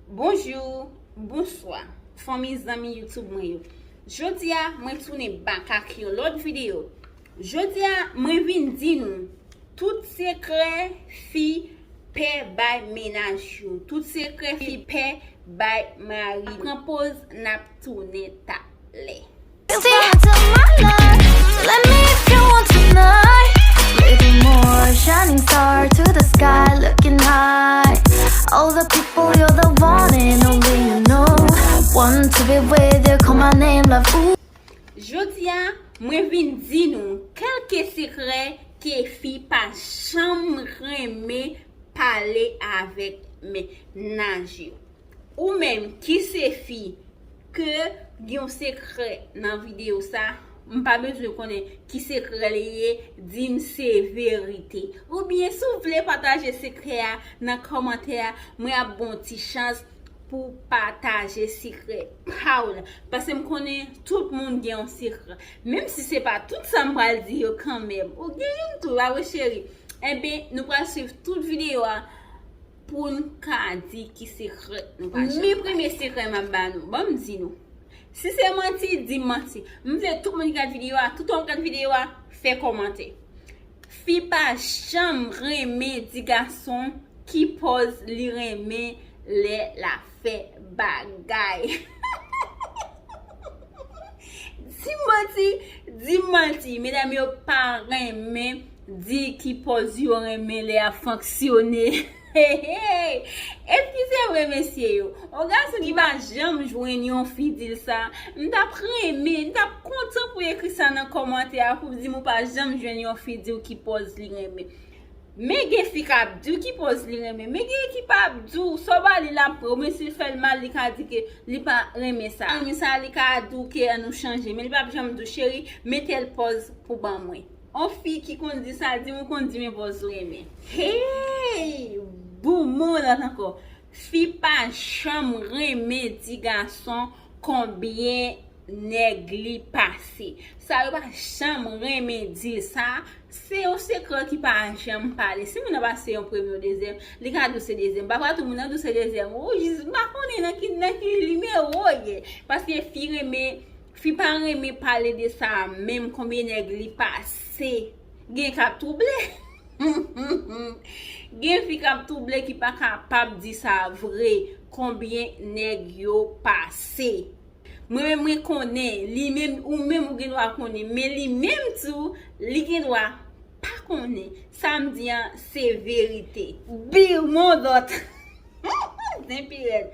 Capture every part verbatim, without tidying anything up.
Bonjou, bonswa, fanmi, zanmi YouTube mwen yo. Jodi a, mwen tounen bak ak yon lòt videyo. Jodi a, mwen vin di nou, tout sekrè fi pè bay mennaj yo. Tout sekrè fi pè bay mari. Pran poz, n ap tounen talè. Stay until my life. Let me if you want tonight. Little more shining star to the sky, looking high. All the people, you're the one and only, you know. Want to be with you, call my name, love. Ooh. Jodi a, mwen vin di nou kèlke sekrè ke fi pa janm renmen pale avèk mennaj yo. Ou menm ki se fi ke gen yon sekrè nan videyo sa, m pa bezwen konnen ki sekrè li ye, di m se verite. Oubyen si w vle pataje sekrè a nan kòmantè a, mwen ap ba w ti chans pou w pataje sekrè pa w la. Paske m konnen tout moun gen yon sekrè. Menm si se pa tout sa m pral di yo kanmenm. Ou gen youn tou, pa vre cheri? Enben, nou pral swiv tout videyo a pou n ka di ki sekrè nou pa janm bay. Men premye sekrè m ap ba nou. Ban m di nou. Si se manti, di m manti. M vle tout moun ki gad videyo a, tout moun ki gad videyo a, fè kòmantè. Fi pa janm renmen di gason ki pòz li renmen lè l ap fè bagay. Di m manti, di m manti. Medam yo pa renmen di ki pòz yo renmen lè y ap fonksyone. Hey, hey. Èske se vre, mesye yo? Yon gason ki pa janm jwenn yon fi di l sa, m t ap renmen, m t ap kontan pou ekri sa nan kòmantè a, pou di m ou pa janm jwenn yon fi di w ki pòz li renmen. Men gen fi k ap di w ki pòz li renmen, men gen ki p ap di w, sa w ba li l ap pran, oubyen si l fè l mal, li ka di ke li pa renmen sa. Renmen sa, li ka di w ke ann nou chanje, men li p ap janm di w, cheri, men tèl pòz pou ban mwen. On fi ki konn di sa, di m ou konn di men pòz ou renmen. Hey! Boumou lòt ankò. Fi pa janm renmen di gason konbyen nèg li pase. Sa yo pa janm renmen di l. Sa, se yon sekrè ki pa janm pale. Si moun nan pase yon premye, yon dezyèm, li ka di w se dezyèm. Pafwa tou moun nan di w se dezyèm. Ou jis pa konnen nan ki, nan ki nimewo w ye. Paske fi renmen, fi pa renmen pale de sa menm konbyen nèg li pase. Gen k ap twouble. Gen fi k ap twouble ki pa kapab di sa vre, konbyen nèg yo pase. Mwen menm mwen konnen, li menm, ou menm ou gen dwa konnen, men li menm tou, li gen dwa pa konnen. Sa m di an, se verite. Biw, mon dòt. Zen pi rèd.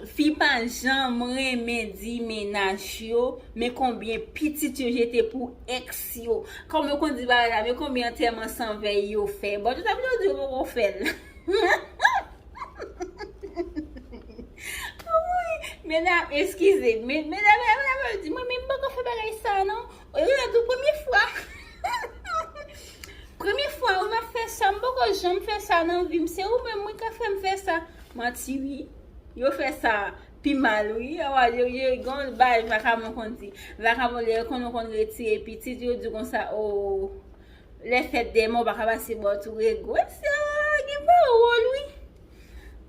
Fi pa janm renmen di mennaj yo, men konbyen pitit yo jete pou èks yo. Kòm yo konn di bagay la, men konbyen antèman san vèy yo fè. Bon, tout sa vle di yo poko fè l. Wi, medam, eskize. Me-, medam, medam, medam, yo di, mwen menm m poko fè bagay sa non. Yo di w premye fwa. Premye fwa, wi, m ap fè sa, m poko janm fè sa nan vi m. Se ou menm, wi, k ap fè m fè sa. Manti, wi. Yo fè sa pi mal, wi. Awa, yo, yo, gen yon bagay vakabon konn di. Vakabon, lè yo konn, yo konn retire pitit, yo di konsa, o, les fêtes des morts pa ka pase bò tou rego. Sa gen pawòl, wi.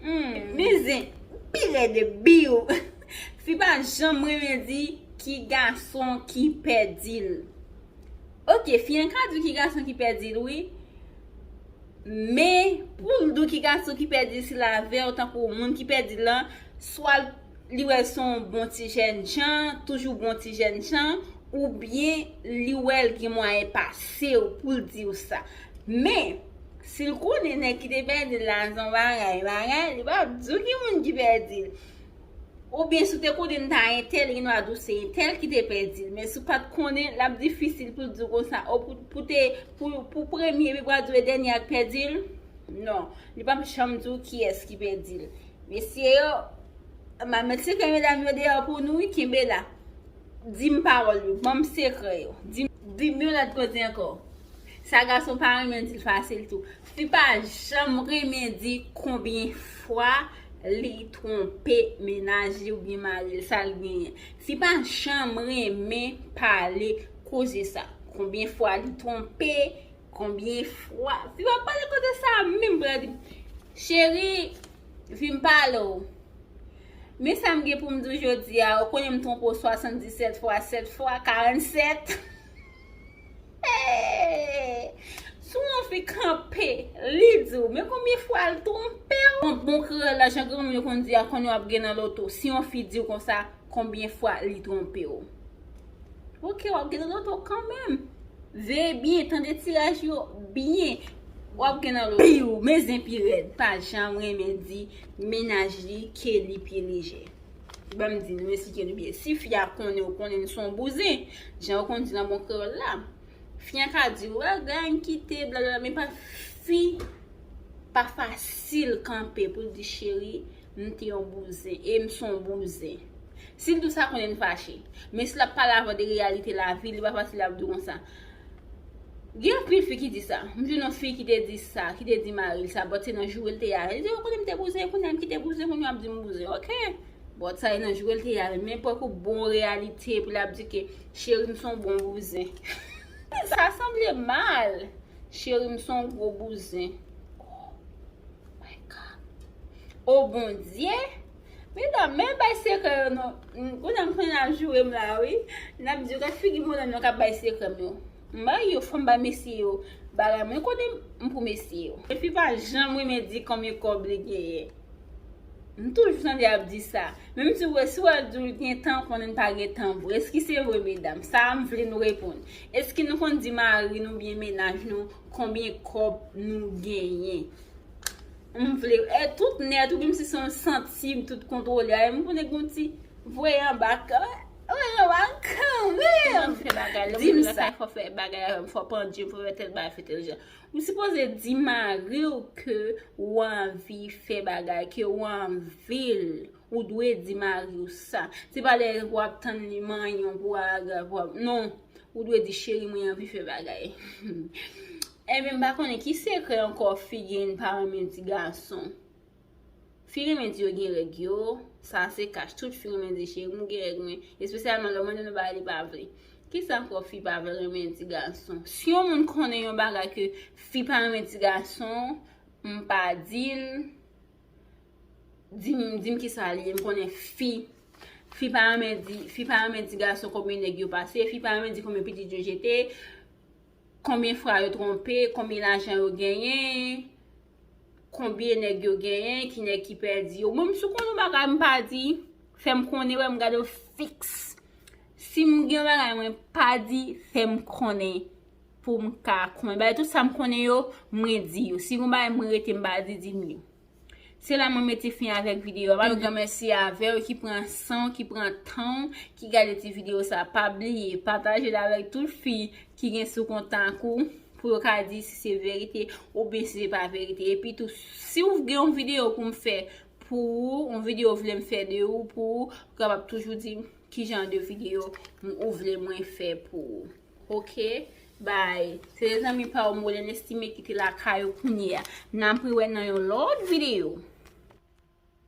Hmm, men zen, pi rèd biw. Fi pa janm renmen di ki gason ki pèdi l. Ok, fi an ka di w ki gason ki pèdi l, wi. Men, pou l di w ki gason ki pèdi l, si l avè w tankou moun ki pèdi l lan, swa l, li wè l se yon bon ti jènjan, toujou bon ti jènjan, oubyen li wè l gen mwayen pase w pou l di w sa. Men, si l konnen nèg ki te pèdi l la se yon bagay, bagay, li p ap di w ki moun ki pèdi l. Oubyen si w te konnen l ta entèl, li gen dwa di w se entèl ki te pèdi l. Men si w pa t konnen, l ap difisil pou l di w konsa, o pou, pou te, pou, pou premye, epi pral di w e dènye a k pèdi l. Non, li p ap janm di w kiyès ki pèdi l. Mesye yo, m ap met sekrè medam yo deyò pou nou, wi, kenbe la. Di m pawòl yo, ban m sekrè yo. Di, di m yon lòt kote ankò. Sa gason pa renmen di l fasil tou. Fi pa janm renmen di konbyen fwa li twonpe mennaj li oubyen mari l, sa l genyen. Fi pa janm renmen pale koze sa. Konbyen fwa li twonpe, konbyen fwa. Fi pa pale kote sa menm pou l di, cheri, Vin pale w. Men sa m gen pou m di w jodi a, ou konnen m twonpe w swasanndisèt fwa, sèt fwa, karannsèt. Si yon fi kanpe, li di w, men konbyen fwa l twonpe w? Bon, bon kreyòl la, jan granmoun yo konn di a, konnen w ap gen nan loto. Si yon fi di w konsa, konbyen fwa li twonpe w? Ok, w ap gen nan loto kanmenm. Veye byen, tande tiraj yo byen. W ap gen nan loto. Piw, men zen pi rèd. Pa janm renmen di mennaj li ke li pi lejè. Ban m di nou, esplike nou byen. Si fi a konnen ou konnen l se yon bouzen, jan yo konn di nan bon kreyòl la, fi an ka di w, "Well, gay, m kite, blablabla," men pa fi pa fasil kanpe pou l di, "Cheri, m te yon bouzen, e m se yon bouzen." Si l di w sa, konnen l fache. Men si l ap pale avè w de reyalite lavi, li pa fasil ap di w konsa. Gen anpil fi ki di sa. M jwenn yon fi ki te di sa, ki te di mari l sa, but se nan joure l te ye avè l. Li di, "Ou konnen m te bouzen, kounye a m kite bouzen, kounye a w ap di m bouzen." Ok. But sa e nan joure l te ye avè l. Men pran kou bon reyalite pou l ap di ke, "Cheri, m se yon bon bouzen." Sa sanble mal. "Cheri, m se yon gwo bouzen." Oh my God. Oh Bondye. Medam, men bay sekrè yo non. M, kounye a m konnen n ap joure m la, wi. N ap di, "Gad figi bonòm nan k ap bay sekrè m yo." M bay yo, fò m bay mesye yo bagay mwen konnen m pou mesye yo. Epi pa janm renmen di konbyen kòb li genyen. M toujou tande y ap di sa. Menm si w wè, si w wè l di w l gen tan, konnen l pa gen tan pou. Èske se vre, medam? Sa a m vle nou reponn. Èske nou konn di mari nou byen mennaj nou konbyen kòb nou genyen? M vle, e tout nèt, ou menm si se yon santim, tout kontwole a, e m konnen gon ti voye anba, voye anba kanmenm. Di m sa. Fò fè bagay avè m, fò pandye m, fò fè tèl bagay, fè tèl jan. Ou sipoze di mari w ke w anvi fè bagay, ke w anvi l. Ou dwe di mari w sa. Se pa lè w ap tann li manyen w pou w al, pou w al, non. Ou dwe di, "Cheri, mwen anvi fè bagay." Ebyen, m pa konnen ki sekrè ankò fi gen pa renmen ti gason. Fi renmen di yo gen règ yo, sa se kach. Tout fi renmen di, "Cheri, m gen règ mwen." Espesyalman lè w mande l yon bagay li pa vle. Kisa ankò fi pa vle renmen ti gason? Si yon moun konnen yon bagay ke fi pa renmen ti gason, m pa di l, di m, di m kisa l ye, m konnen fi. Fi pa renmen di, fi pa renmen di gason konbyen nèg yo pase, fi pa renmen di konbyen pitit yo jete, konbyen fwa yo twonpe, konbyen lajan yo genyen, konbyen nèg yo genyen, ki nèg ki pèdi yo. Mwen, m si w konn yon bagay, m pa di, fè m konnen, wè m gade w fiks. Si m gen yon bagay, mwen pa di, fè m konnen pou m ka konnen. Bagay tout sa m konnen yo, mwen di yo. Si gon bagay mwen rete m pa di, di m yo. Se la mwen mete fen avèk videyo a. Yon gran mèsi avè w ki pran san w, ki pran tan w, ki gade ti videyo sa. Pa bliye, pataje l avèk tout fi ki gen sou kontak ou, pou yo ka di si se verite oubyen si se pa verite. Epi tou, si w gen yon videyo pou m fè pou ou, yon videyo w vle m fè de ou pou ou, ou kapab toujou di m ki jan de videyo ou vle mwen fè pou ou. Ok? Bye. Se zanmi pa w Molen Estime ki te lakay ou kounye a. N ap rewè nan yon lòt videyo.